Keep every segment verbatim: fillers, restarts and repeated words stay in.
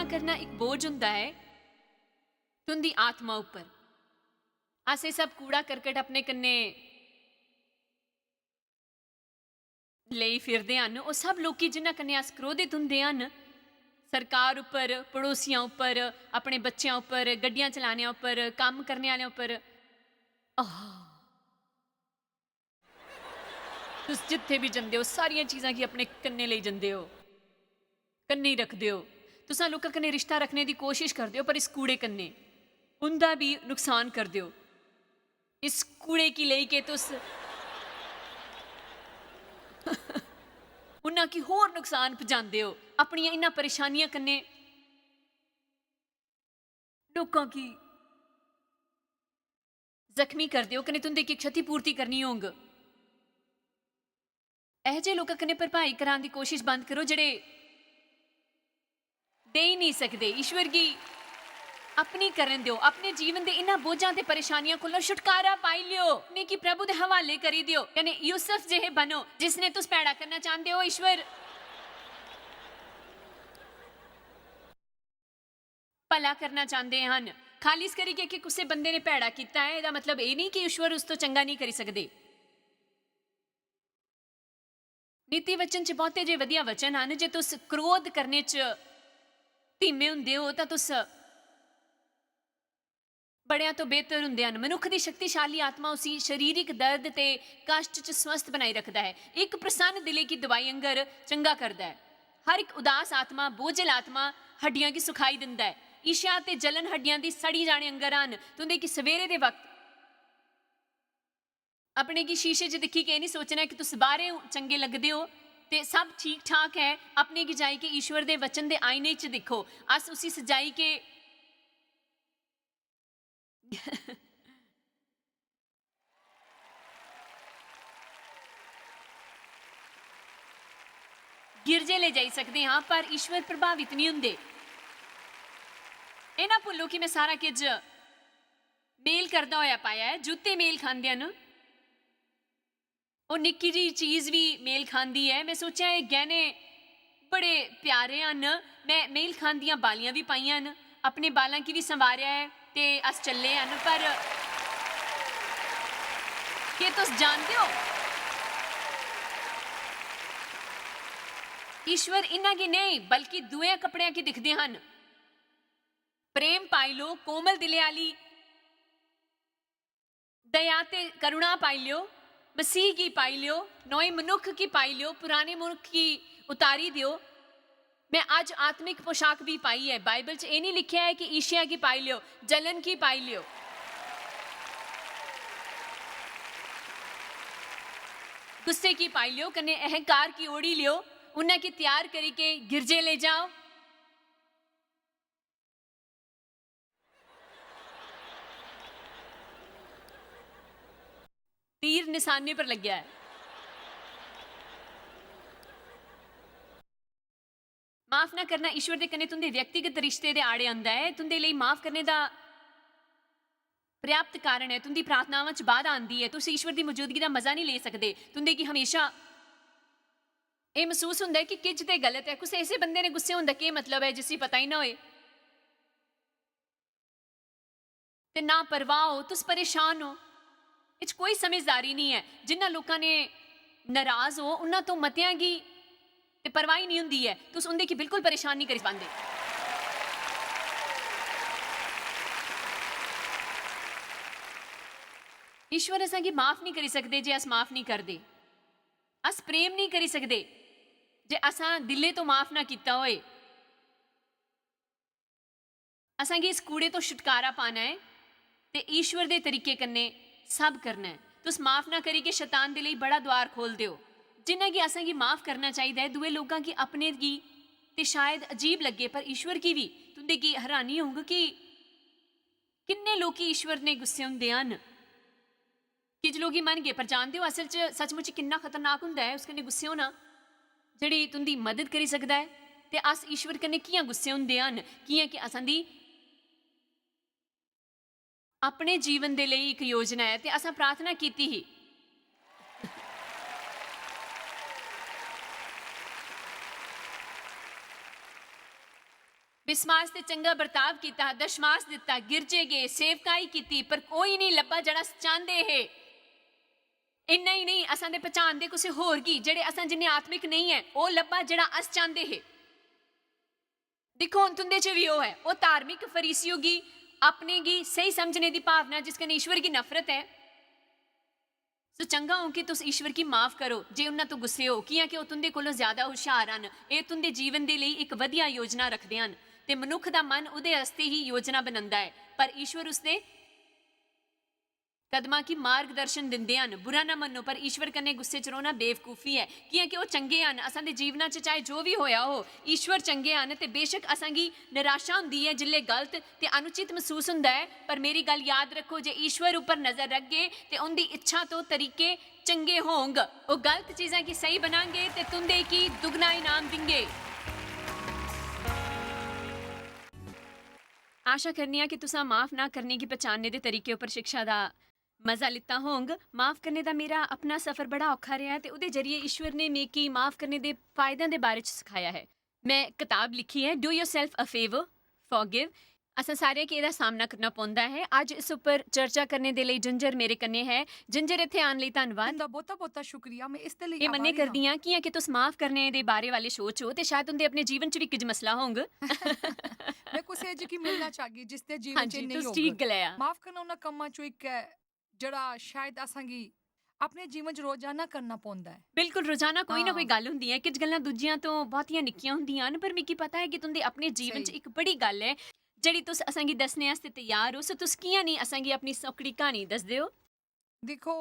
करना इक बोझ होंदा ऐ तुं'दी आत्मा उप्पर। अस एह् सब कूड़ा करकट अपने कन्नै लेई फिरदे हन, ओह् सब लोकी जिन्हां कन्नै अस क्रोधित होंदे हन, सरकार उप्पर, पड़ोसियां उप्पर, अपने बच्चें उप्पर, गड्डियां चलाने उप्पर, कम्म करने आह्लें उप्पर। आह, तुस जित्थै बी जंदे ओ, सारियां चीजां गी अपने कन्नै लेई जंदे ओ, कन्नै ही रखदे ओ। तुस लोकें कन्नै रिश्ता रखने दी कोशिश करदे ओ, पर इस कूड़े कन्नै उं'दा बी नुकसान करदे ओ। इस कूड़े गी लेई के तुस उन्हां गी होर नुकसान पजांदे ओ अपनियां इन्हां परेशानियां कन्नै। लोकां गी जख्मी करदे ओ, कन्नै तुं'दे गी क्षतिपूर्ति करनी होंग। एहो जे लोकां कन्नै भरपाई करान दी कोशिश बंद करो जेह्ड़े देई नेईं सकदे। ईश्वर गी अपनी करन देओ। अपने जीवन दे इन्हां बोझां ते परेशानियां कोला छुटकारा पाई लेओ। अपने गी प्रभु दे हवाले करी देओ, कन्नै यूसुफ जेहे बनो, जिसने तुस भैड़ा करना चांह्दे ओ। ईश्वर भला करना चांह्दे हन। खालिस करी के, के कुसै बंदे ने भैड़ा कीता ऐ, एह्दा मतलब एह् नेईं कि ईश्वर उस तो चंगा नेईं करी सकदे। नीति वचन च बहुते जे वधिया वचन हन। जे तुस क्रोध करने च धीमे हुंदे ओ, तां तुस बड़ेआं तो बेहतर हुंदे हन। मनुक्ख दी शक्तिशाली आत्मा उसी शारीरिक दर्द ते कश्ट च स्वस्थ बनाई रखदा ऐ। इक प्रसन्न दिलै गी दवाई आंगर चंगा करदा ऐ। हर इक उदास आत्मा, बोझल आत्मा हड्डियां गी सुखाई दिंदा ऐ। ईर्ष्या ते जलन हड्डियां दी सड़ी जाने आंगर हन। तुं'दे गी सवेरे दे वक्त अपने गी शीशे च दिक्खी के एह् निं सोचना ऐ कि तुस बाह्रें चंगे लगदे ओ ते सब ठीक ठाक ऐ। अपने गी जाई के ईश्वर दे वचन दे आईने च दिक्खो। अस उसी सजाई के गिरजे लेई जाई सकदे हां, पर ईश्वर प्रभावित निं हुंदे। एह् ना भुल्लो कि में सारा किश मेल करदा होया पाया ऐ। जूते मेल खांदे न, ओह् निक्की जेही चीज बी मेल खांदी ऐ। में सोचेआ, एह् गैह्ने बड़े प्यारे हन। में मेल खांदियां बालियां बी पाइयां न, अपने बालां गी बी संवारेआ ऐ ते अस चले हन। पर केह् तुस जानदे ओ, ईश्वर इन्ना गै नेईं, बल्कि दूए कपड़ेआं गी दिखदे हन। प्रेम पाई लो, कोमल दिलै आह्ली दया ते करुणा पाई लेओ, मसीह गी पाई लेओ, नोए मनुक्ख गी पाई लेओ, पुराने मनुक्ख गी उतारी देओ। में अज्ज आत्मिक पोशाक बी पाई ऐ। बाइबल च एह् निं लिखेआ ऐ कि ईर्ष्या गी पाई लेओ, जलन गी पाई लेओ, गुस्से गी पाई लेओ, कन्नै अहंकार गी ओढ़ी लेओ। उन्हें गी त्यार करी के गिरजे ले जाओ। तीर निशाने पर लग्गेआ ऐ। माफ ना करना ईश्वर दे कन्नै तुं'दे व्यक्तिगत रिश्ते दे आड़े आंदा ऐ। तुं'दे लेई माफ करने दा पर्याप्त कारण ऐ। तुं'दी प्रार्थनावां च बाधा आंदी ऐ। तुस ईश्वर दी मौजूदगी दा मजा निं लेई सकदे। तुं'दे गी हमेशा एह् मसूस होंदा ऐ कि किश ते गलत ऐ। कुसै ऐसे बंदे ने गुस्से होन दा केह् मतलब ऐ जिसी पता ही ना होए? ते ना परवाह हो, तुस परेशान हो। इच कोई समझदारी निं ऐ। जिन्ना लोकां ने नाराज हो, उन्ना तो मतेआं गी ते परवाही निं होंदी ऐ। तुस उं'दे गी बिल्कुल परेशान निं करी पांदे। ईश्वर असेंगी माफ निं करी सकदे जे अस माफ निं करदे। अस प्रेम निं करी सकदे जे असां दिलै तो माफ ना कीता होए। असांगी इस कूड़े तो छुटकारा पाना ऐ ते ईश्वर दे तरीके कन्नै सब करना ऐ। तुस माफ ना करी के शैतान दे लेई बड़ा द्वार खोलदे ओ। जिन्ना गी असांगी माफ करना चाहिदा ऐ, दूए लोकां गी, अपने गी, ते शायद अजीब लग्गे, पर ईश्वर गी बी। तुं'दे गी हैरानी होग कि किन्ने लोकी ईश्वर ने गुस्से होंदे हन। किश लोक गी मनगे, पर जानदे ओ, असल च सचमुच किन्ना खतरनाक होंदा ऐ उस कन्नै गुस्से होना? जेह्ड़ी तुं'दी मदद करी सकदा ऐ। ते अस ईश्वर कन्नै कि'यां गुस्से होंदे हन? कि'यां कि असां दी अपने जीवन दे लेई इक योजना ऐ ते असां प्रार्थना कीती ही। विश्वास ते चंगा बर्ताव कीता, दशमास दित्ता, गिरजे गे, सेवकाई कीती, पर कोई नहीं लब्भा जेह्ड़ा अस चांह्दे हे। इन्ना ही नेईं, असां दे पछान दे कुसै होर गी, जेह्ड़े असां जिन्ने आत्मिक नेईं ऐ, ओह् लब्भा जेह्ड़ा अस चांह्दे हे। दिक्खो, हुन तुंदे च बी ओह् ऐ, ओह् धार्मिक फरीसियों गी, अपने गी स्हेई समझने दी भावना, जिस कन्नै ईश्वर गी नफरत ऐ। सो चंगा हो कि तुस ईश्वर गी माफ करो, जे उन्हां तो गुस्से हो, कियां कि ओह् तुंदे कोलों ज्यादा हुशार हन। एह् तुंदे जीवन दे लेई इक वधिया योजना रखदे हन, ते मनुक्ख दा मन उदे आस्तै ही योजना बनंदा ऐ, पर ईश्वर उसदे कदमां गी मार्गदर्शन दिंदे हन। बुरा ना मन्नो, पर ईश्वर कन्नै गुस्से च रौह्ना बेवकूफी ऐ, कियां कि ओह् चंगे हन। असां दे जीवना च चाहे जो बी होया हो, ईश्वर चंगे हन, ते बेशक असां गी निराशा हुंदी ऐ जिसलै गलत ते अनुचित मसूस हुंदा ऐ, पर मेरी गल्ल याद रखो जे ईश्वर उप्पर नजर रखगे ते उंदी इच्छा तो तरीके चंगे होंग। ओह् गलत चीजां गी सही बनांगे ते तुंदे गी दुगना इनाम दिंगे। आशा करनी आं कि तुसां माफ ना करने गी पछानने दे तरीके उप्पर शिक्षा दा मजा लित्ता होंग। माफ करने दा मेरा अपना सफर बड़ा औखा रेहा ऐ, ते ओह्दे जरिए ईश्वर ने मिगी माफ करने दे फायदें दे बारे च सखाया है। मैं कताब लिखी है, Do Yourself a Favor, Forgive। असां सारें गी एह्दा सामना करना पौंदा है। अज्ज इस उप्पर चर्चा करने दे लेई जिंजर मेरे कन्नै है। जिंजर, इत्थै आन लेई धन्नवाद। तुंदा बहुता बहुता शुक्रिया। मैं इस दे लेई एह् मन्ने आभारी आं। करदी आं कि इ'यां कि तुस माफ करने दे बारे वाले शो च ओ, ते शायद तुंदे अपने जीवन च बी किश मसला होंग। मैं कुसै च की मिलना चाहगी जिसदे जीवन च हां जी, नेईं तुस होग। ठीक गलाया। माफ करना उन्हां कम्मां चों इक ऐ जेह्ड़ा शायद असां गी अपने जीवन च रोजाना करना पौंदा ऐ। बिल्कुल, रोजाना कोई ना कोई हां। गल्ल हुंदी ऐ। किश गल्लां दूजियां तो बहुतियां निक्कियां हुंदियां न, पर मिगी पता ऐ कि तुंदे अपने जीवन च सही। इक बड़ी गल्ल ऐ जेह्ड़ी तुस असां गी दस्सने आस्तै त्यार ओ। सो तुस कि'यां निं असां गी अपनी सौकड़ी क्हानी दसदे ओ? दिक्खो,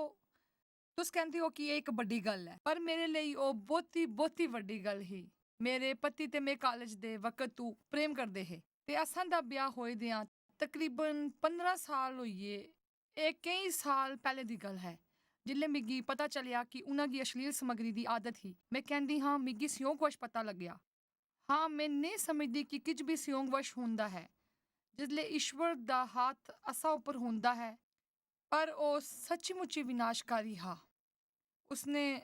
तुस कैंदे ओ कि एह् इक बड्डी गल्ल ऐ, पर मेरे लेई ओह् बहुती, बहुती बड्डी गल्ल ही। मेरे पति ते में कालेज दे वक्त तू प्रेम करदे हे ते असां दा ब्याह होए देआं तकरीबन पंदरां साल होई गे। एह् केई साल पैह्ले दी गल्ल ऐ, जिसलै मिगी पता चलेआ कि उ'नां गी अश्लील समग्री दी आदत ही। में कैंदी हां, मिगी संयोगवश पता लग्गेआ। हां, में नेईं समझदी कि किश बी संयोगवश होंदा ऐ, जिसलै ईश्वर दा हत्थ असां उप्पर होंदा ऐ, पर ओह् सच्ची-मुच्ची विनाशकारी हा। उसने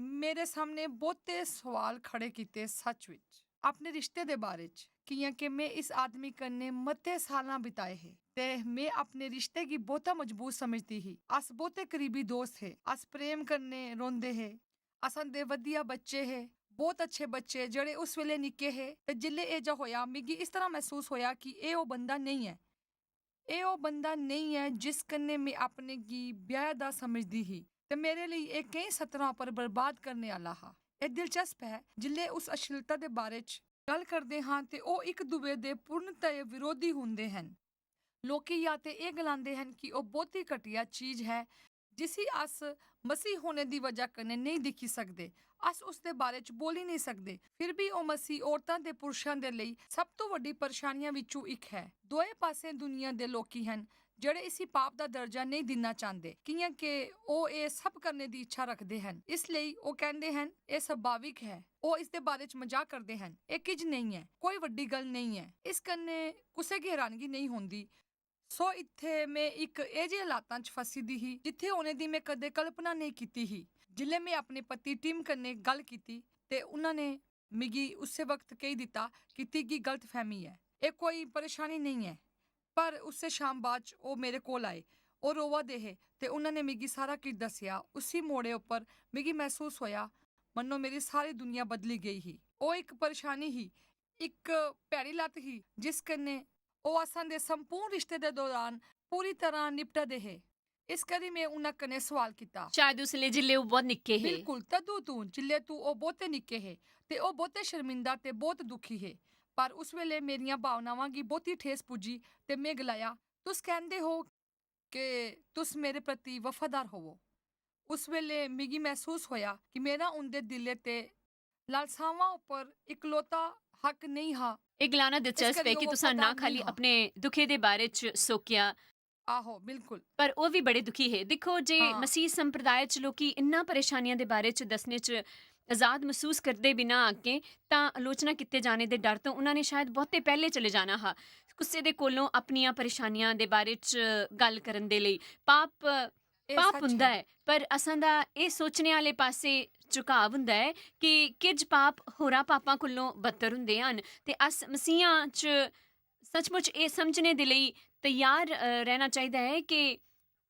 मेरे सामने बहुते सवाल खड़े कीते, सच विच। अपने रिश्ते दे बारे च, कि'यां के में इस आदमी कन्नै मते सालां बिताए हे ते में अपने रिश्ते गी बहुता मजबूत समझदी ही। अस बहुते करीबी दोस्त हे। अस प्रेम कन्नै रौंह्दे हे। असां दे वधिया बच्चे हे, बहुत अच्छे बच्चे, जेह्ड़े उस वेले निक्के हे। ते जिसलै एह् जा होया, मिगी इस तरह मसूस होया कि एह् ओह् बंदा नेईं ऐ। एह् ओह् बंदा नेईं ऐ जिस कन्नै में अपने गी ब्याह् दा समझदी ही ते मेरे लेई एह् केईं सतरां पर बर्बाद करने आह्ला हा। एह् दिलचस्प ऐ, जिसलै उस अश्लीलता दे बारे च गल्ल करदे हां ते ओह् इक दुए दे पूर्णतः विरोधी होंदे हन। लोकी या ते एह् गलांदे हन कि ओह् बहुती घटिया चीज ऐ जिसी अस मसीह होने दी वजह कन्नै नेईं दिक्खी सकदे। अस उस दे बारे च बोली नेईं सकदे। फिर भी ओह् मसीह औरतां ते पुरशां दे लेई सब तो वड्डी परेशानियां विच्चों इक ऐ। दोए पासें दुनिया दे लोकी हन जेह्ड़े इसी पाप दा दर्जा नेईं दिन्ना चांह्दे, कि'यां के ओह् एह् सब करने दी इच्छा रखदे हन। इस लेई ओह् कैंदे हन, "एह् स्वाभाविक ऐ।" ओह् इस दे बारे च मजाक करदे हन। "एह् किश नेईं ऐ, कोई वड्डी गल्ल नेईं ऐ।" इस कन्नै कुसै गी हैरानगी नेईं होंदी। सो इत्थै में इक एह् जे हालातां च फसी दी ही, जित्थै होने दी में कदें कल्पना नेईं कीती ही। जिसलै में अपने पति टिम कन्नै गल्ल कीती, ते उ'नां ने मिगी उस्सै वक्त कही दित्ता कि "तिगी गलतफैह्मी ऐ। एह् कोई परेशानी नेईं ऐ।" पर उस्सै शाम बाद च ओह् मेरे कोल आए। ओह् रोआ दे हे ते उ'नां ने मिगी सारा किश दस्सेआ। उसी मोड़े उप्पर मिगी मसूस होया, मन्नो मेरी सारी दुनिया बदली गेई ही। ओह् इक परेशानी ही, इक भैड़ी लत ही, जिस कन्नै ओह् असां दे संपूर्ण रिश्ते दे दौरान पूरी तरह निपटा दे हे। इस करी में उ'नां कन्नै सवाल कीता। शायद उसलै जिसलै ओह् बहुत निक्के हे। बिल्कुल, तदू तूं, जिसलै तूं ओह् बहुते निक्के हे, ते ओह् बहुते शर्मिंदा ते बहुत दुखी हे। पर उस वेले मेरियां भावनावां गी बहुती ठेस पुज्जी, ते में गलाया, "तुस कैंदे हो कि तुस मेरे प्रति वफादार होवो।" उस वेले मिगी मसूस होया कि मेरा उं'दे दिलै ते लालसावां उप्पर इकलौता हक नेईं हा। एह् गलाना इस दिलचस्प करी ऐ कि ओह् तुसां ना वफादार खाली नेईं हा। अपने दुखे दे बारे च सोकेआ, आहो, बिल्कुल। पर ओह् बी बड़े दुखी हे। दिक्खो, जे हां। मसीह संप्रदाय च लोकी इन्ना परेशानियां दे बारे च दस्सने च आजाद मसूस करदे बिना आके, तां आलोचना कीते जाने दे डर तो उन्हां ने शायद बहुते पैह्ले चले जाना हा कुसै दे कोलों अपनियां परेशानियां दे बारे च गल्ल करन दे लेई। पाप, एह् पाप सच हुंदा ऐ। ऐ, पर असां दा एह् सोचने आह्ले पासे झुकाव हुंदा ऐ कि किज पाप होरां पापां कोलों बदतर हुंदे हन, ते अस मसीहां च सचमुच एह् समझने दे लेई त्यार, अ, रैह्ना चाहिदा ऐ कि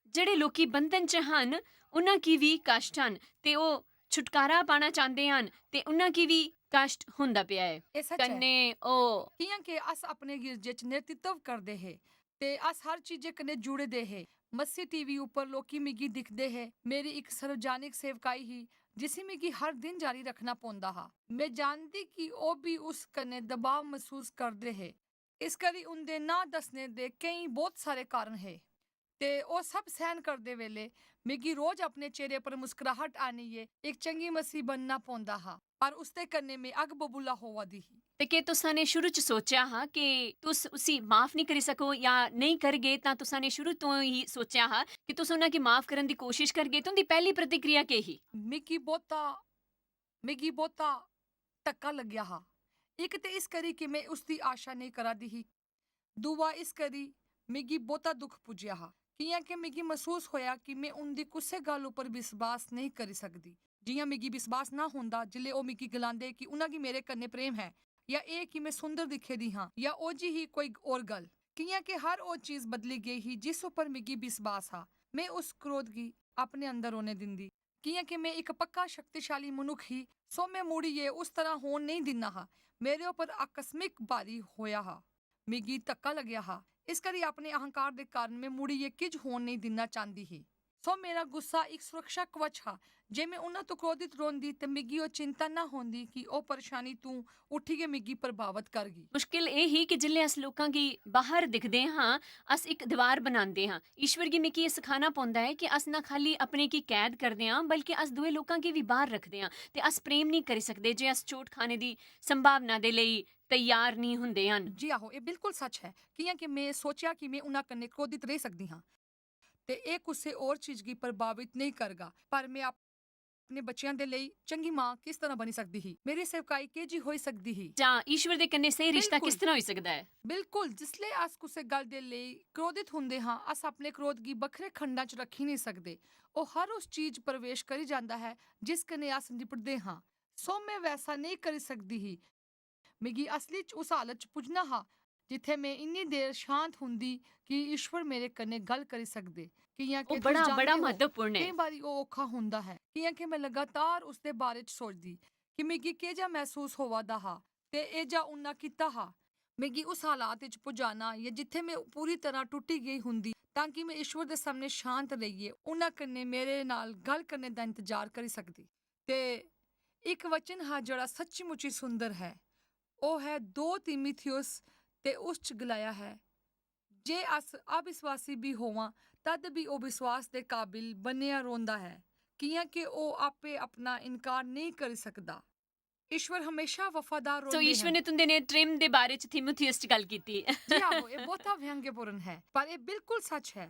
जेह्ड़े लोकी बंधन च हन, उन्हां गी बी कश्ट हन, ते ओह् छुटकारा पाना चांह्दे हन, ते उन्हां गी बी कश्ट होंदा पेआ ऐ। एह् सच्च ऐ। कन्नै ओह् कि'यां के अस अपने गिरजे च नेतृत्व करदे हे ते अस हर चीजै कन्नै जुड़े दे हे। मसीह टीवी उप्पर लोकी मिगी दिखदे हे। मेरी इक सार्वजनिक सेवकाई ही, जिसी मिगी हर दिन जारी रखना पौंदा हा। में जानदी कि ओह् बी उस कन्नै दबाव मसूस करदे हे। इस करी उं'दे नांऽ दस्सने दे केईं, बहुत सारे कारण हे। ते ओह् सब सैह्न करदे बेल्लै मिगी रोज अपने चेहरे पर मुस्कराहट आनियै इक चंगी मसीह बनना पौंदा हा, पर उसदे कन्नै में अग बबूला होआ दी ही। ते केह् तुसां ने शुरू च सोचेआ हा कि तुस उसी माफ निं करी सको जां नेईं करगे? तां तुसां ने शुरू तो ही सोचेआ हा कि तुस उन्हां गी माफ करन दी कोशिश करगे? तुं'दी पैह्ली प्रतिक्रिया केह् ही? मिगी बहुता, मिगी बहुता धक्का लग्गेआ हा। इक ते इस करी कि में उसदी आशा नेईं करा दी ही, दूआ इस करी मिगी बहुता दुख पुज्जेआ हा, कि'यां के मिगी मसूस होएआ कि में उं'दी कुसै गल्ल उप्पर विश्वास नेईं करी सकदी। जि'यां मिगी विश्वास ना होंदा जिसलै ओह् मिगी गलांदे कि उ'नें गी मेरे कन्नै प्रेम ऐ, जां एह् कि में सुंदर दिक्खे दी हां, जां ओह् जी ही कोई होर गल्ल। कि'यां के हर ओह् चीज बदली गेई ही जिस उप्पर मिगी विश्वास हा। में उस क्रोध गी अपने अंदर रौह्ने दिंदी, कि'यां के में इक पक्का शक्तिशाली मनुक्ख ही, सो में मुड़ियै उस तरह होन नेईं दिन्ना हा। मेरे उप्पर आकस्मिक भारी होएआ हा। मिगी धक्का लग्गेआ हा, इस करी अपने अहंकार दे कारण में मुड़ियै किज होन नेईं दिन्ना चांह्दी ही। सो मेरा गुस्सा इक सुरक्षा कवच हा। जे में उन्हां तों क्रोधित रौंह्दी ते मिगी ओह् चिंता ना होंदी कि ओह् परेशानी तों उट्ठियै मिगी प्रभावत करगी। मुश्किल एह् ही कि जिसलै अस लोकां गी बाहर दिखदे हां, अस इक दीवार बनांदे हां। ईश्वर गी मिगी एह् सखाना पौंदा ऐ कि अस ना खाली अपने गी कैद करदे हां, बल्कि अस दूए लोकां गी बी बाहर रखदे हां। ते अस प्रेम नेईं करी सकदे जे अस चोट खाने दी संभावना दे लेई त्यार नेईं हुंदे हन। जी आहो, एह् बिल्कुल सच ऐ। कि'यां कि में सोचेआ कि में उन्हां कन्नै क्रोधित रेही सकदी हां। ते एह् कुसै होर चीज गी प्रभावित नेईं करगा। पर में अपने बच्चेआं दे लेई चंगी मां किस तरह बनी सकदी ही? मेरी सेवकाई केह जी होई सकदी ही? जां ईश्वर दे कन्नै स्हेई रिश्ता बिल्कुल। किस तरह होई सकदा ऐ? बिल्कुल, जिसलै अस कुसै गल्ल दे लेई क्रोधित हुंदे हां, अस अपने क्रोध गी बक्खरे खंडां च रक्खी नेईं सकदे। ओह् हर उस चीज प्रवेश करी जंदा ऐ जिस कन्नै अस निपटदे हां। सो में वैसा नेईं करी सकदी ही। मिगी असली च उस हालत च पुज्जना हा जित्थै में इन्नी देर शांत हुंदी कि ईश्वर मेरे कन्नै गल्ल करी सकदे। कि'यां कि ओह् तुस बड़ा, जानदे बड़ा ओ, म्हत्तवपूर्ण ऐ। केईं बारी ओह् औखा हुंदा ऐ। कि'यां कि में लगातार उसदे बारे च सोचदी कि मिगी केह् जा मसूस होआ दा हा ते एह् जा उन्ना कीता हा। मिगी उस हालात च पुजाना या जित्थै में पूरी तरह टुट्टी गेई हुंदी, तां कि में ईश्वर दे सामनै शांत रेहियै उन्ना कन्नै मेरे नाल गल्ल करने दा इंतजार करी सकदी। ते इक वचन हा जेह्ड़ा सच्ची-मुच्ची सुंदर ऐ। ओह् ऐ दो तीमुथियुस ते उस च गलाया ऐ, "जे अस अविश्वासी बी होवां, तद बी ओह् विश्वास दे काबिल बनेआ रौंह्दा ऐ, कि'यां के ओह् आपे अपना इनकार नेईं करी सकदा।" ईश्वर हमेशा वफादार सो रौंह्दे ईश्वर हन। ने तुं'दे ने ट्रिम दे बारे च थीमुथियुस च गल्ल कीती। जी आहो, एह् बहुता व्यंग्यपूर्ण ऐ, पर एह् बिल्कुल सच ऐ।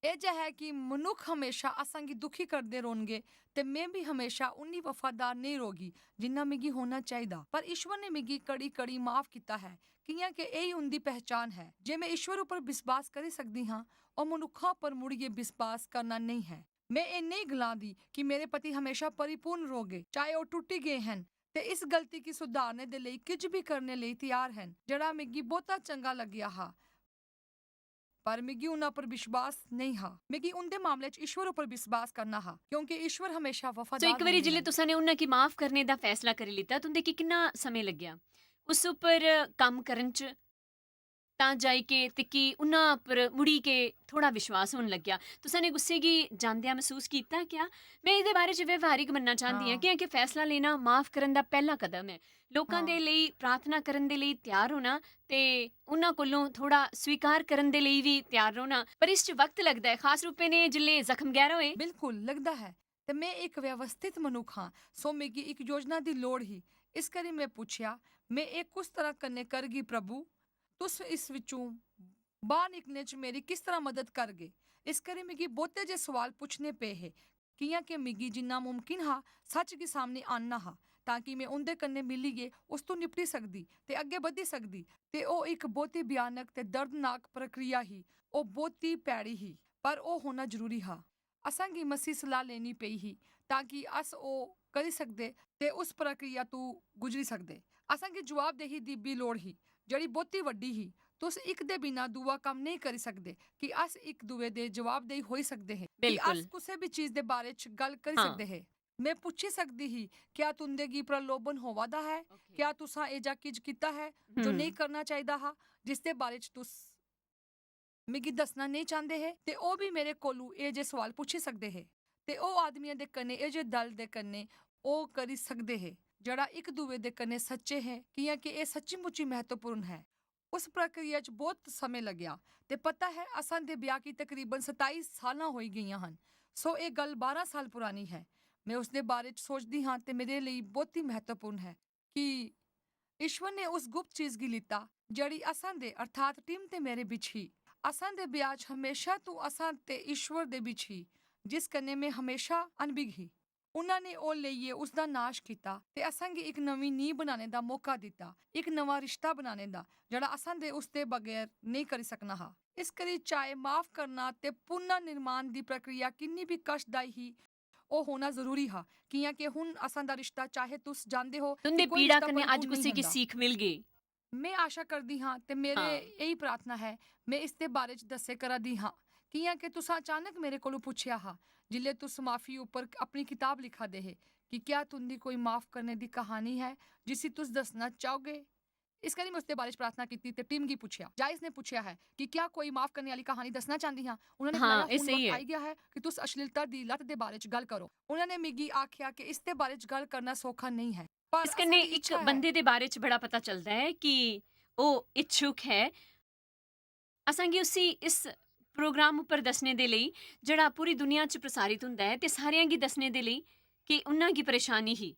एह् जिहा ऐ कि मनुक्ख हमेशा असां गी दुखी करदे रौह्नगे ते में बी हमेशा उन्नी वफादार नेईं रौह्गी जिन्ना मिगी होना चाहिदा। पर ईश्वर ने मिगी कड़ी-कड़ी माफ कीता ऐ, कि'यां के एही उं'दी पहचान ऐ जे में ईश्वर उप्पर विश्वास करी सकदी हां। ओह् मनुक्खां उप्पर मुड़ियै विश्वास करना नेईं ऐ। में एह् नेईं गलांदी कि मेरे पति हमेशा परिपूर्ण रौह्गे, चाहे ओह् टुट्टी गे हन, ते इस गलती गी सुधारने दे लेई किश बी करने लेई त्यार हन, जेह्ड़ा मिगी बहुता चंगा लग्गेआ हा। पर मिगी उन्हां पर विश्वास नेईं हा। मिगी उं'दे मामले च ईश्वर उप्पर विश्वास करना हा, क्योंकि ईश्वर हमेशा सो वफादार इक बारी होंदे जिसलै हन। तुसां ने उन्हां गी माफ करने दा फैसला करी लैता, तुं'दे गी किन्ना समें लग्गेआ उस उप्पर कम्म करन च? तां जाई के ते की उन्हां पर मुड़ी के थोड़ा विश्वास होन लग्गेआ? तुसां ने गुस्से गी जांदियां मसूस कीता क्या? में एह्दे बारे च व्यवहारिक बनना चांह्दी आं, हां। क्योंकि फैसला लेना माफ करन दा पैह्ला कदम ऐ। लोकां दे हां। लेई प्रार्थना करन दे लेई त्यार होना ते उन्हां कोलों थोड़ा स्वीकार करन दे लेई बी त्यार रौह्ना। पर इस च वक्त लगदा ऐ, खास रूपे ने जिसलै जख्म गैह्रा होए। बिल्कुल, लगदा ऐ। ते में इक व्यवस्थित मनुक्ख हां, सो मिगी इक योजना दी लोड़ ही। इस करी में पुच्छेआ, "में एह् कुस तरह कन्नै करगी, प्रभु? तुस इस विचों बाह्र निकलने च मेरी किस तरह मदद करगे?" इस करी मिगी बहुते जे सोआल पुच्छने पे हे, कि'यां के मिगी जिन्ना मुमकिन हा, सच गी सामने आह्नना हा, तां कि में उं'दे कन्नै मिलियै उस तों निपटी सकदी ते अग्गें बधी सकदी। ते ओह् इक बहुती भयानक ते दर्दनाक प्रक्रिया ही। ओह् बहुती भैड़ी ही, पर ओह् होना जरूरी हा। असां गी मसीह सलाह लेनी पेई ही तां कि अस ओह् करी सकदे ते उस प्रक्रिया तू गुजरी सकदे। असां गी जवाबदेही दी बी लोड़ ही, जेह्ड़ी बहुती बड्डी ही। तुस इक दे बिना दूआ कम्म नेईं करी सकदे कि अस इक दुए दे जवाबदेही होई सकदे हे, कि अस बिल्कुल। कुसै बी चीज दे बारे च गल्ल करी हां। सकदे हे। में पुच्छी सकदी ही, "क्या तुं'दे गी प्रलोभन होआ दा ऐ? ओके। क्या तुसां एह् जा किज कीता ऐ जो हम्म। नेईं करना चाहिदा हा, जिसदे बारे च तुस मिगी दस्सना नेईं चांह्दे हे?" ते ओह् बी मेरे कोलू एह् जे सवाल पुच्छी सकदे हे। ते ओह् आदमियां दे कन्नै एह् जे दल दे कन्नै ओह् करी सकदे हे, जेह्ड़ा इक दुए दे कन्नै सच्चे हे, कि'यां कि एह् सच्ची-मुच्ची म्हत्तवपूर्ण ऐ। उस प्रक्रिया च बहुत समें लग्गेआ ते पता ऐ, असां दे ब्याह् गी तकरीबन सताई सालां होई गेइयां हन। सो एह् गल्ल बारां साल पुरानी ऐ। में उसदे बारे च सोचदी हां ते मेरे लेई बहुत ही म्हत्तवपूर्ण ऐ कि ईश्वर ने उस गुप्त चीज गी लिता, जेह्ड़ी असां दे, अर्थात टिम ते मेरे बिच ही। असां दे ब्याह् च हमेशा तू असां ते ईश्वर दे बिच ही, जिस कन्नै में हमेशा अनभिग ही। उन्हां ने ओह् लेइयै उसदा नाश कीता ते असां गी इक नमीं नींह बनाने दा मौका दित्ता, इक नमां रिश्ता बनाने दा, जेह्ड़ा असां दे उसदे बगैर नेईं करी सकना हा। इस करी चाहे माफ करना ते पुनर्निर्माण दी प्रक्रिया किन्नी भी कष्टदाई ही, ओह् होना जरूरी हा, कि'यां कि हुन असां दा रिश्ता, चाहे तुस जानदे हो कि तुं'दे कोई पीड़ा रिश्ता कन्नै अज्ज परिपूर्ण नेईं कुसै गी होंदा। सीख मिल गई। में आशा करदी हां ते मेरे हां। एही प्रार्थना ऐ, में इसदे बारे च दस्से करा दी हां, कि'यां कि तुसां अचानक मेरे कोलू पुच्छेआ हा, जिल्लै तुस माफी उप्पर अपनी किताब लिखा दे हे, कि क्या तुं'दी कोई माफ करने दी कहानी ऐ जिसी तुस दस्सना चाहोगे? इस करी में उसदे बारे च प्रार्थना कीती ते टिम गी पुच्छेआ। जायस ने पुच्छेआ ऐ कि क्या कोई माफ करने आह्ली कहानी दस्सना चांह्दी हां? उन्होंने हां, गलाया, एह् "हुन सही वक्त ऐ। आई गेआ ऐ कि तुस अश्लीलता दी लत दे बारे च गल्ल करो।" उन्होंने मिगी आखेआ कि इसदे बारे च गल्ल करना सौखा नेईं ऐ। पर इस असें कन्नै दी इक इच्छा ऐ। बंदे दे बारे च बड़ा पता चलदा ऐ कि ओह् इच्छुक ऐ। असां गी उसी इस प्रोग्राम उप्पर दस्सने दे लेई, जेह्ड़ा पूरी दुनिया च प्रसारित होंदा ऐ, ते सारेआं गी दस्सने दे लेई कि उन्हां गी परेशानी ही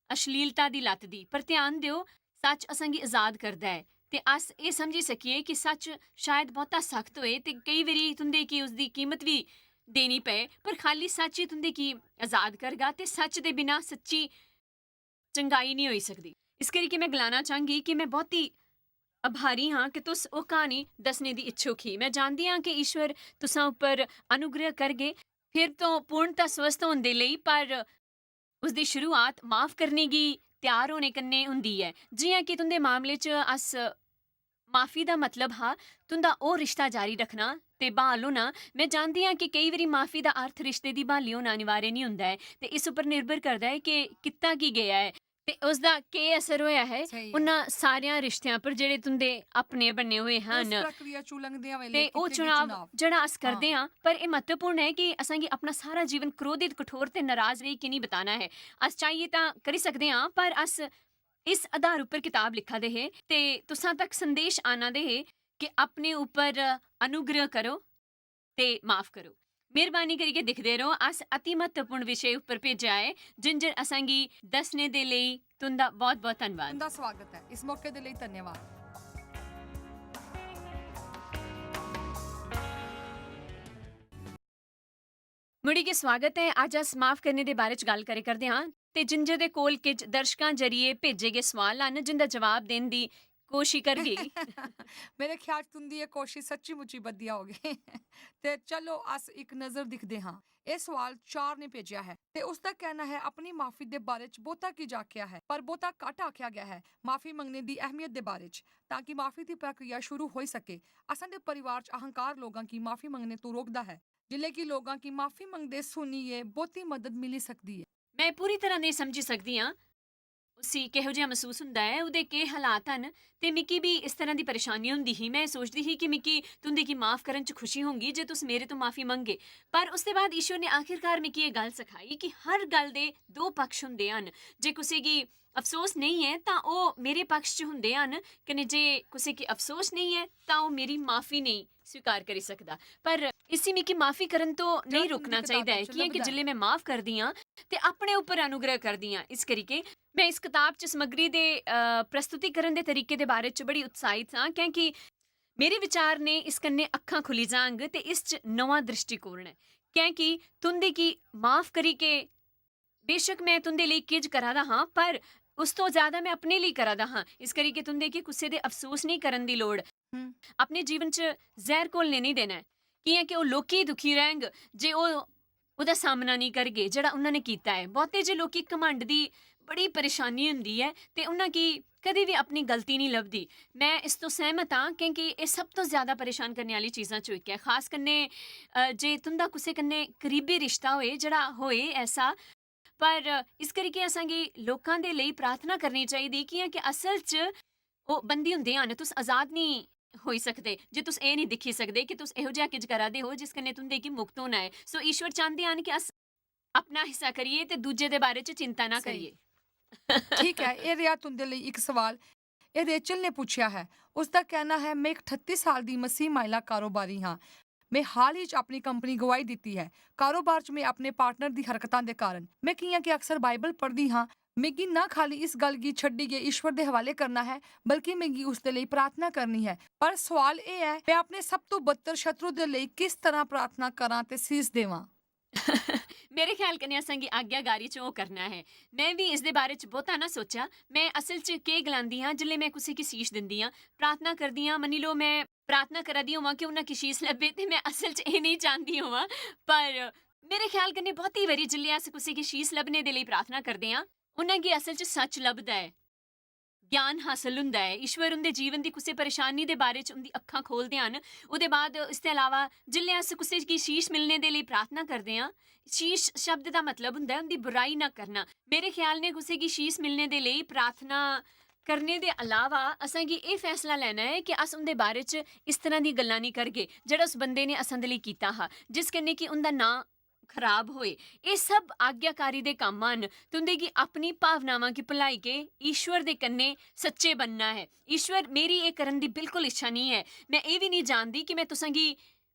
अश्लीलता दी लत दी। पर ध्यान देओ, सच्च असां गी आजाद करदा ऐ, ते अस एह् समझी सकिए कि सच्च शायद बहुता सख्त होए, ते केई बारी तुं'दे गी उसदी कीमत बी देनी पए, पर खाली सच्च ही तुं'दे गी आजाद करगा, ते सच्च दे बिना सच्ची चंगाई निं होई सकदी। इस करी कि में गलाना चाह्‌गी कि में बहुत ही आभारी हां कि तुस ओह् क्हानी दस्सने दी इच्छुक ही। में जानदी हां कि ईश्वर तुसां उप्पर अनुग्रह करगे, फिर तो पूर्णता स्वस्थ होने दे लेई, पर उसदी शुरुआत माफ करने गी त्यार होने कन्नै होंदी ऐ। जि'यां कि तुं'दे मामले च अस, माफी दा मतलब हा तुं'दा ओह् रिश्ता जारी रक्खना ते ब्हाल होना। में जानदी आं कि केई बारी माफी दा अर्थ रिश्ते दी ब्हाली होना अनिवार्य निं होंदा ऐ, ते इस उप्पर निर्भर करदा ऐ कि कीता की गेआ ऐ ते उसदा केह् असर होएआ ऐ स्हेई ऐ। उन्हां सारेआं रिश्तेआं पर जेह्ड़े तुं'दे अपने बने होए ते उस हन। प्रक्रिया चों लंघदे होए ते लेकिन ओह् कीते गे चुनाव चुनाव। जेह्ड़ा अस करदे हां। आं, पर एह् म्हत्तवपूर्ण ऐ कि असां गी अपना सारा जीवन क्रोधित, कठोर ते नाराज रेही की निं बताना ऐ। अस चाहिए तां करी सकदे आं, पर अस इस आधार उप्पर कताब लिखा दे हे ते तुसां तक संदेश आना दे हे कि अपने उप्पर अनुग्रह करो ते माफ करो। मेहरबानी करियै दिखदे रहो, अस अति म्हत्तवपूर्ण विशे उप्पर भेजेआ ऐ। जिंजर असां गी दस्सने दे लेई तुं'दा बहुत-बहुत धन्नवाद। तुं'दा स्वागत ऐ। इस मौके दे लेई धन्यवाद। मुड़ी गै स्वागत ऐ। अज्ज अस माफ करने दे बारे च गल्ल करै करदे हां ते जिंजर दे कोल किश दर्शकां जरिए भेजे गे सवाल हन, जिंदा जवाब देने दी कोशिश करगे। मेरे ख्याल च तुं'दी एह् कोशिश सच्ची मुच्ची बधिया होग। ते चलो अस इक नजर दिखदे हां। एह् सवाल चार ने भेजेआ ऐ ते उसदा कहना ऐ, "अपनी माफी दे बारे च बहुता किश आखेआ ऐ, पर बहुता घट्ट आखेआ गेआ ऐ माफी मंगने दी अहमियत दे बारे च, तां कि माफी दी प्रक्रिया शुरू होई सके। असां दे परिवार च अहंकार लोगां गी माफी मंगने तों रोकदा ऐ।" जिसलै कि लोगां गी माफी मंगदे सुनियै बहुती मदद मिली सकदी ऐ। में पूरी तरह नेईं समझी सकदी आं उसी किहो जेहा मसूस हुंदा ऐ, ओह्दे केह् हालात हन, ते मिगी बी इस तरह दी परेशानी हुंदी ही। में सोचदी ही कि मिगी तुं'दे गी माफ करन च खुशी होंगी जे तुस मेरे तो माफी मंगगे। पर उसदे बाद ईश्वर ने आखिरकार मिगी एह् गल्ल सखाई कि हर गल्ल दे दो पक्ष हुंदे हन। जे कुसै गी अफसोस नेईं ऐ तां ओह् मेरे पक्ष च हुंदे हन, कन्नै जे कुसै गी अफसोस नेईं ऐ तां ओह् मेरी माफी नेईं स्वीकार करी सकदा। पर इसी मिगी माफी करन तो नेईं रुकना चाहिदा ऐ, कि'यां कि जिसलै में माफ करदी आं ते अपने उप्पर अनुग्रह करदी आं। इस करियै में इस कताब च समग्री दे, अ, प्रस्तुतिकरण दे तरीके दे बारे च बड़ी उत्साहित आं, क्योंकि मेरे विचार ने इस कन्नै अक्खां खु'ल्ली जांग ते इस च नमां दृष्टिकोण ऐ। क्योंकि तुं'दे गी माफ करी के बेशक में तुं'दे लेई किश करा दा हां, पर उस तो ज्यादा में अपने लेई करा दा हां। इस करी के तुं'दे गी कुसै दे अफसोस नेईं करन दी लोड़। हम्म। अपने जीवन च जैह्र घोलने नेईं देना ऐ, कि'यां कि ओह् लोकी दुखी रैह्ङ जे ओह् ਉਹਦਾ ਸਾਹਮਣਾ ਨਹੀਂ ਕਰਗੇ ਜਿਹੜਾ ਉਹਨਾਂ ਨੇ ਕੀਤਾ ਹੈ। ਬਹੁਤੇ ਜੇ ਲੋਕੀ ਘਮੰਡ ਦੀ ਬੜੀ ਪਰੇਸ਼ਾਨੀ ਹੁੰਦੀ ਹੈ ਤੇ ਉਹਨਾਂ ਕੀ ਕਦੇ ਵੀ ਆਪਣੀ ਗਲਤੀ ਨਹੀਂ ਲੱਭਦੀ। ਮੈਂ ਇਸ ਤੋਂ ਸਹਿਮਤ ਹਾਂ, ਕਿਉਂਕਿ ਇਹ ਸਭ ਤੋਂ ਜ਼ਿਆਦਾ ਪਰੇਸ਼ਾਨ ਕਰਨੇ ਵਾਲੀ ਚੀਜ਼ਾਂ ਚੋਂ ਇੱਕ ਹੈ। ਖਾਸ ਕਰਨੇ ਅ, ਜੇ तुं'दा कुसै कन्नै करीबी रिश्ता होए, जेह्ड़ा होए ऐसा। पर इस करियै असेंगी लोकां दे लेई प्रार्थना करनी चाहिदी, कि'यां कि असल च ओह् बंदी होंदे हन, तुस आजाद नहीं होई सकदे जे तुस एह् नहीं दिक्खी सकदे कि तुस एहो जेहा किश करा दे हो जिस कन्नै तुं'दे गी मुक्त होना ऐ। सो ईश्वर चांह्दे हन कि अस अपना हिस्सा करिए ते दूजे दे बारे च चिंता ना सही। करिए। ठीक है, ये रेहा तुं'दे लेई इक सवाल। ये रेचल ने पूछेआ है। उसदा कहना है, मैं एक अठत्ती साल दी मसीह महिला कारोबारी हाँ। मैं हाल ही च अपनी कंपनी गवाई दित्ती है। कारोबार च मैं अपने पार्टनर दी हरकतां दे कारण, मैं कि'यां कि अक्सर बाइबल पढ़दी हाँ, मिगी ना खाली इस गल्ल गी छड्डियै ईश्वर दे हवाले करना है, बल्कि मिगी उसदे लेई प्रार्थना करनी है। पर सवाल एह् ऐ, मैं अपने सब तों बदतर शत्रु दे लेई किस तरह प्रार्थना करां ते सीस देवां? मेरे ख्याल कन्नै असेंगी आज्ञाकारी च ओह् करना ऐ। में बी इसदे बारे च बहुता ना सोचेआ। में असल च केह् गलांदी आं, जिसलै में कुसै गी शीश दिंदी आं, प्रार्थना करदी आं, मन्नी लैओ में प्रार्थना करा दी होवां कि उ'नेंगी शीश लब्भे, ते में असल च एह् नेईं चांह्दी होवां। पर मेरे ख्याल कन्नै बहुती बारी जिसलै अस कुसै गी शीश लब्भने दे लेई प्रार्थना करदे आं, उ'नेंगी असल च सच्च लभदा ऐ, ज्ञान हासल हुंदा ऐ। ईश्वर उं'दे जीवन दी कुसै परेशानी दे बारे च उं'दी अक्खां खोलदे हन। ओह्दे बाद इसदे अलावा जिसलै अस कुसै गी शीश मिलने दे लेई प्रार्थना करदे आं, शीश शब्द दा मतलब हुंदा ऐ उं'दी बुराई ना करना। मेरे ख्याल ने कुसै गी शीश मिलने दे लेई प्रार्थना करने दे अलावा असेंगी एह् फैसला लैना ऐ कि अस उं'दे बारे च इस तरह दी गल्लां नेईं करगे जेह्ड़ा उस बंदे ने असां दे लेई कीता हा, जिस कन्नै कि उं'दा नांऽ खराब होए। एह् सब आज्ञाकारी दे कम्म हन। तुं'दे गी अपनी भावनावां गी भुलाई के ईश्वर दे कन्नै सच्चे बनना ऐ। ईश्वर, मेरी एह् करन दी बिल्कुल इच्छा नेईं ऐ। में एह् बी नेईं जानदी कि में तुसेंगी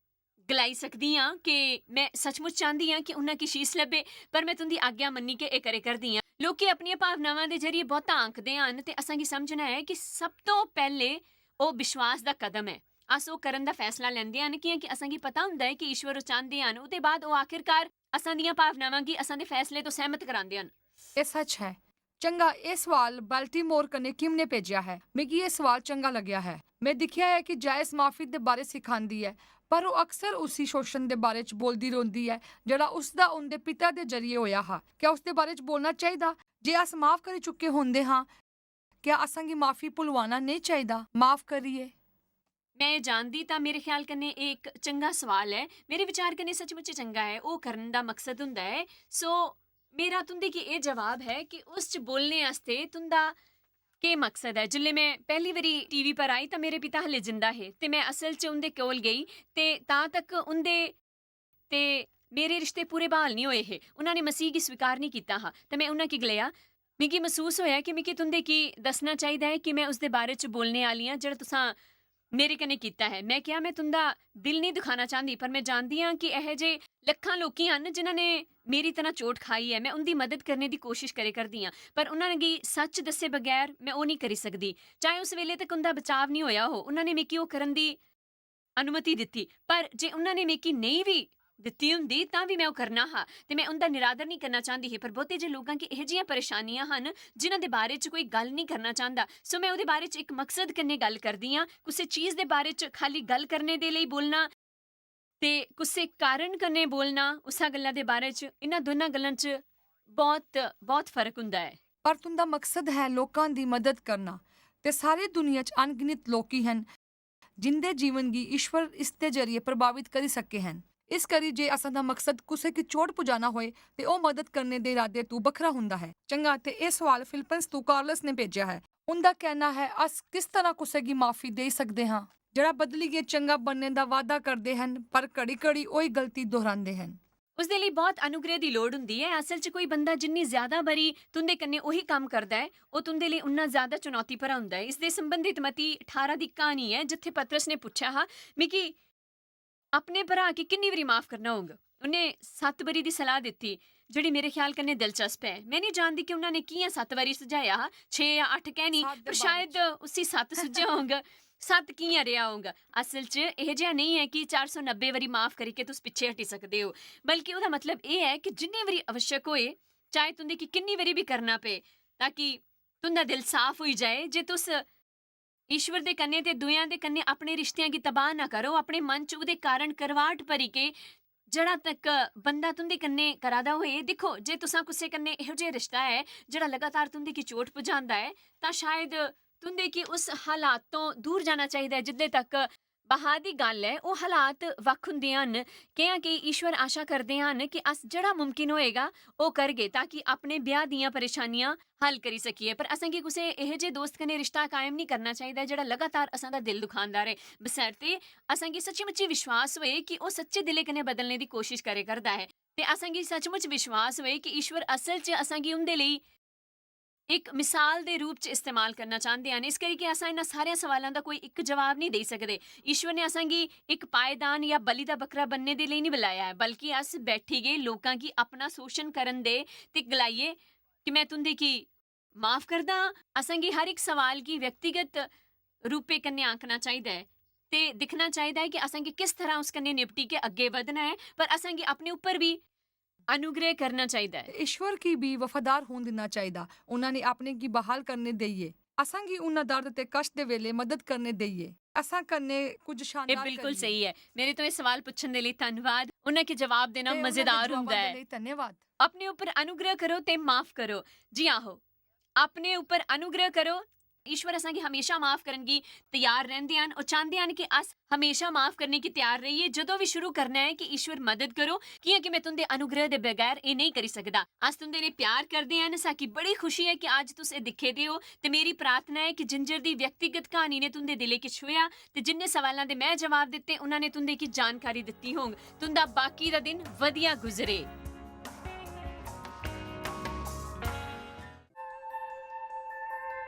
गलाई सकदी आं कि में सचमुच चांह्दी आं कि उ'नेंगी शीश लब्भे, पर में तुं'दी आज्ञा मन्नी के एह् करे करदी आं। लोकें अपनियां भावनावां दे जरिए बहुता आंकदे हन ते असेंगी समझना ऐ कि सब तो पैह्ले ओह् विश्वास दा कदम ऐ। अस ओह् करन दा फैसला लैंदे हन, कि'यां कि असेंगी पता हुंदा ऐ कि ईश्वर ओह् चांह्दे हन। ओह्दे बाद ओह् आखिरकार असां दियां भावनावां गी असां दे फैसले तो सैह्मत करांदे हन। ਇਹ ਸੱਚ ਹੈ। ਚੰਗਾ, ਇਹ ਸਵਾਲ ਬਾਲਟੀਮੋਰ ਕਨੇ ਕਿਮ ਨੇ ਭੇਜਿਆ ਹੈ। ਮਿਗੀ ਇਹ ਸਵਾਲ ਚੰਗਾ ਲੱਗਿਆ ਹੈ। ਮੈਂ ਦਿਖਿਆ ਹੈ ਕਿ ਜਾਇਜ਼ ਮਾਫੀ ਦੇ ਬਾਰੇ ਸਿਖਾਉਂਦੀ ਹੈ, ਪਰ ਉਹ ਅਕਸਰ ਉਸੀ ਸ਼ੋਸ਼ਣ ਦੇ ਬਾਰੇ ਚ ਬੋਲਦੀ ਰਹਿੰਦੀ ਹੈ ਜਿਹੜਾ ਉਸ ਦਾ ਉਹਦੇ ਪਿਤਾ ਦੇ ਜਰੀਏ ਹੋਇਆ ਹਾਂ। ਕਿਆ ਉਸ ਦੇ ਬਾਰੇ ਚ ਬੋਲਣਾ ਚਾਹੀਦਾ? ਜੇ ਅਸ ਮਾਫ ਕਰੀ ਚੁੱਕੇ ਹੁੰਦੇ ਹਾਂ, ਕਿਆ ਅਸਾਂ ਕੀ ਮਾਫੀ ਭੁਲਵਾਣਾ ਨਹੀਂ ਚਾਹੀਦਾ? ਮਾਫ ਕਰੀਏ। में जानदी तां मेरे ख्याल कन्नै एह् इक चंगा सवाल ऐ। मेरे विचार कन्नै सचमुच चंगा ऐ, ओह् करन दा मकसद हुंदा ऐ। सो मेरा तुं'दे गी एह् जवाब ऐ कि उस च बोलने आस्तै तुं'दा केह् मकसद ऐ। जिसलै में पैह्ली बारी टीवी पर आई तां मेरे पिता हल्ले जिंदा हे ते में असल च उं'दे कोल गेई ते तां तक उं'दे ते मेरे रिश्ते पूरे ब्हाल निं होए हे। उन्हां ने मसीह गी स्वीकार निं कीता हा ते में उन्हां गी गलाया, "मिगी मसूस होया कि मिगी तुं'दे गी दस्सना चाहिदा ऐ कि में उसदे बारे च बोलने आह्ली आं जेह्ड़ा तुसां मेरे कन्नै कीता ऐ।" में क्या, "में तुं'दा दिल निं दुखाना चांह्दी, पर में जानदी आं कि एह् जे लक्खां लोकी हन जिन्हां ने मेरी तरह चोट खाई ऐ। में उं'दी मदद करने दी कोशश करे करदी आं, पर उन्हां गी सच्च दस्से बगैर में ओह् निं करी सकदी। चाहे उस वेले तक उं'दा बचाव निं होया हो, उन्हां ने मिगी ओह् करन दी अनुमति दित्ती, पर जे उन्हां ने मिगी नेईं बी दित्ती हुंदी तां बी में ओह् करना हा ते में उं'दा निरादर निं करना चांह्दी ही।" पर बहुते जे लोकां गी एह् जियां परेशानियां हन जिन्हां दे बारे च कोई गल्ल निं करना चांह्दा। सो में ओह्दे बारे च इक मकसद कन्नै गल्ल करदी आं। कुसै चीज दे बारे च खाली गल्ल करने दे लेई बोलना ते कुसै कारण कन्नै बोलना, उसा गल्ला दे बारे च, इन्हां दोनां गल्लां च बहुत, बहुत फर्क हुंदा ऐ। ਪਰ तुं'दा ਮਕਸਦ ਹੈ ਲੋਕਾਂ ਦੀ ਮਦਦ ਕਰਨਾ, ਤੇ ਸਾਰੀ ਦੁਨੀਆ 'ਚ ਅਣਗਿਣਤ ਲੋਕੀ ਹਨ ਜਿੰਦੇ ਜੀਵਨ ਗੀ ਈਸ਼ਵਰ ਇਸ ਦੇ ਜਰੀਏ ਪ੍ਰਭਾਵਿਤ ਕਰੀ ਸਕੇ ਹਨ। ਇਸ ਕਰੀ ਜੇ ਅਸਾਂ ਦਾ ਮਕਸਦ ਕੁਸੇ ਕੀ ਚੋਟ ਪਹੁੰਚਾਣਾ ਹੋਏ, ਤੇ ਉਹ ਮਦਦ ਕਰਨੇ ਦੇ ਇਰਾਦੇ ਤੋਂ ਵੱਖਰਾ ਹੁੰਦਾ ਹੈ। ਚੰਗਾ, ਤੇ ਇਹ ਸਵਾਲ ਫਿਲਪਿਨਸ ਤੋਂ ਕਾਰਲਸ ਨੇ ਭੇਜਿਆ ਹੈ। ਉਹਦਾ ਕਹਿਣਾ ਹੈ, ਅਸ ਕਿਸ ਤਰ੍ਹਾਂ ਕੁਸੇ ਕੀ ਮਾਫੀ ਦੇ ਸਕਦੇ ਹਾਂ ਜਿਹੜਾ ਬਦਲੀ ਕੇ ਚੰਗਾ ਬਣਨੇ ਦਾ ਵਾਅਦਾ ਕਰਦੇ ਹਨ, ਪਰ ਘੜੀ ਘੜੀ ਉਹੀ ਗਲਤੀ ਦੁਹਰਾਉਂਦੇ ਹਨ? उसदे लेई बहुत अनुग्रह दी लोड़ हुंदी ऐ। असल च कोई बंदा जिन्नी ज्यादा बारी तुं'दे कन्नै ओही कम्म करदा ऐ, ओह् तुं'दे लेई उन्ना ज्यादा चुनौती भरा हुंदा ऐ। इसदे संबंधित मती ठारां दी क्हानी ऐ, जित्थै पतरस ने पुच्छेआ हा, "मिगी अपने भ्राऽ गी किन्नी बारी माफ करना होग?" उ'न्नै सत्त बारी दी सलाह दित्ती, जेह्ड़ी मेरे ख्याल कन्नै दिलचस्प ऐ। में निं जानदी कि उन्हां ने कि'यां सत्त बारी सुझाया हा, छे जां अट्ठ कैह् निं, सत्त दे पर बारे शायद उसी सत्त सुझेआ होग। सत्त कि'यां रेहा होग? असल च एह् जेहा नेईं ऐ कि चार सौ नब्बे बारी माफ करियै तुस पिच्छे हटी सकदे ओ, बल्कि ओह्दा मतलब एह् ऐ कि जिन्नी बारी आवश्यक होए, चाहे तुं'दे गी किन्नी बारी बी करना पे, ताकि तुं'दा दिल साफ होई जाए, जे तुस ईश्वर दे कन्नै ते दूएं दे कन्नै अपने रिश्तेआं गी तबाह ना करो, अपने मन च ओह्दे कारण करवाट भरी के जेह्ड़ा तक बंदा तुं'दे कन्नै करा दा होए। दिक्खो, जे तुसां कुसै कन्नै एहो जेहा रिश्ता ऐ जेह्ड़ा लगातार तुं'दे गी चोट पजांदा ऐ, तां शायद तुं'दे गी उस हालात तों दूर जाना चाहिदा ऐ जिं'दे तक ब्याह दी गल्ल ऐ। ओह् हालात वक्ख हुंदे हन, कि'यां कि ईश्वर आशा करदे हन कि अस जेह्ड़ा मुमकिन होएगा ओह् करगे, ताकि अपने ब्याह दियां परेशानियां हल करी सकिए। पर असेंगी कुसै एहो जे दोस्त कन्नै रिश्ता कायम निं करना चाहिदा जेह्ड़ा लगातार असां दा दिल दुखांदा रहे, बशर्ते असेंगी सच्ची मुच्ची विश्वास होए कि ओह् सच्चे दिलै कन्नै बदलने दी कोशिश करे करदा ऐ। ते असेंगी सचमुच विश्वास होए कि ईश्वर असल च असेंगी उं'दे लेई इक मिसाल दे रूप च इस्तेमाल करना चांह्दे हन। इस करियै असां इन्हां सारे सवालां दा कोई इक जवाब नेईं देई सकदे। ईश्वर ने असेंगी इक पायदान या बलि दा बकरा बनने दे लेई नेईं बुलाया ऐ, बल्कि अस बैठी गे लोकां गी अपना शोषण करन दे ते गलाइयै कि मैं तुं'दे गी माफ करदा आं। असेंगी हर इक सवाल गी व्यक्तिगत रूपे कन्नै आंकना चाहिदा ऐ ते दिक्खना चाहिदा ऐ कि असेंगी किस तरह उस कन्नै निपटी के अग्गें बधना ऐ, पर असेंगी अपने उप्पर भी अनुग्रह करना चाहिदा ऐ। ईश्वर गी भी वफादार होन देना चाहिदा। उन्हां ने अपने गी बहाल करने देइए, असां गी उन्हां दर्द ते कष्ट दे वेले मदद करने देइए, असां कन्नै कुछ शानदार ਇਹ ਬਿਲਕੁਲ ਸਹੀ ਹੈ। ਮੇਰੇ ਤੋਂ ਇਹ ਸਵਾਲ ਪੁੱਛਣ ਦੇ ਲਈ ਧੰਨਵਾਦ। ਉਹਨਾਂ ਕੇ ਜਵਾਬ ਦੇਣਾ ਮਜ਼ੇਦਾਰ ਹੁੰਦਾ ਹੈ। ਧੰਨਵਾਦ। ਆਪਣੇ ਉੱਪਰ ਅਨੁਗ੍ਰਹ ਕਰੋ ਤੇ ਮਾਫ ਕਰੋ। ਜੀ ਆਹੋ, ਆਪਣੇ ਉੱਪਰ ਅਨੁਗ੍ਰਹ ਕਰੋ। ਈਸ਼ਵਰ ਅਸਾਂ ਕੀ ਹਮੇਸ਼ਾ ਮਾਫ ਕਰਨ ਕੀ ਤਿਆਰ ਰਹਿੰਦੇ ਹਨ। ਉਹ ਚਾਹੁੰਦੇ ਹਨ ਕਿ ਅਸ ਹਮੇਸ਼ਾ ਮਾਫ ਕਰਨੇ ਕੀ ਤਿਆਰ ਰਹੀਏ। ਜਦੋਂ ਵੀ ਸ਼ੁਰੂ ਕਰਨਾ ਹੈ ਕਿ ਈਸ਼ਵਰ ਮਦਦ ਕਰੋ, ਕਿਉਂਕਿ ਮੈਂ ਤੁੰਦੇ ਅਨੁਗ੍ਰਹ ਦੇ ਬਗੈਰ ਇਹ ਨਹੀਂ ਕਰੀ ਸਕਦਾ। ਅਸ ਤੁੰਦੇ ਨੇ ਪਿਆਰ ਕਰਦੇ ਹਨ। ਸਾਕੀ ਬੜੀ ਖੁਸ਼ੀ ਹੈ ਕਿ ਅੱਜ ਤੁਸੀਂ ਇਹ ਦਿਖੇ ਦੇ ਹੋ ਤੇ ਮੇਰੀ ਪ੍ਰਾਰਥਨਾ ਹੈ ਕਿ ਜਿੰਜਰ ਦੀ ਵਿਅਕਤੀਗਤ ਕਹਾਣੀ ਨੇ ਤੁੰਦੇ ਦਿਲੇ ਕਿ ਛੂਇਆ ਤੇ ਜਿੰਨੇ ਸਵਾਲਾਂ ਦੇ ਮੈਂ ਜਵਾਬ ਦਿੱਤੇ ਉਹਨਾਂ ਨੇ ਤੁੰਦੇ ਕੀ ਜਾਣਕਾਰੀ ਦਿੱਤੀ ਹੋਣ। ਤੁੰਦਾ ਬਾਕੀ ਦਾ ਦਿਨ ਵਧੀਆ ਗੁਜ਼ਰੇ।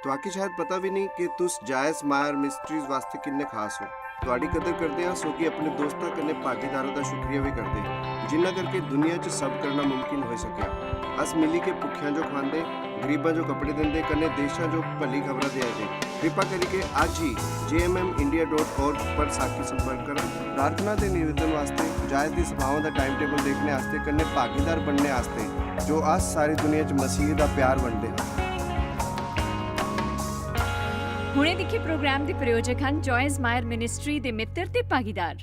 तुआकी शायद पता भी नहीं कि तुस जायस मायर मिस्ट्रीज वास्ते किन्ने खास हो। तुआडी कदर करदे आं, सो कि अपने दोस्तां कन्नै भागीदारां दा शुक्रिया भी करदे, जिन्ना करके दुनिया च सब करना मुमकिन होई सकेआ। अस मिली के भुक्खेआं जो खवांदे, गरीबां जो कपड़े दिंदे, कन्नै देशां जो भली खबरां देआ दे। कृपा करिके अज्ज ही J M M India dot org पर साकी संपर्क करो। प्रार्थना ते निवेदन वास्ते, जायस दी सभाओं दा टाइम टेबल देखने आस्ते, कन्नै भागीदार बनने आस्ते, जो अस सारी दुनिया च मसीह दा प्यार बंडदे हां। ਹੁਣੇ ਦੇਖੇ ਪ੍ਰੋਗਰਾਮ ਦੇ ਪ੍ਰਯੋਜਕ ਹਨ ਜੋਇਸ ਮਾਇਰ ਮਿਨਿਸਟਰੀ ਦੇ ਮਿੱਤਰ ਤੇ ਭਾਗੀਦਾਰ।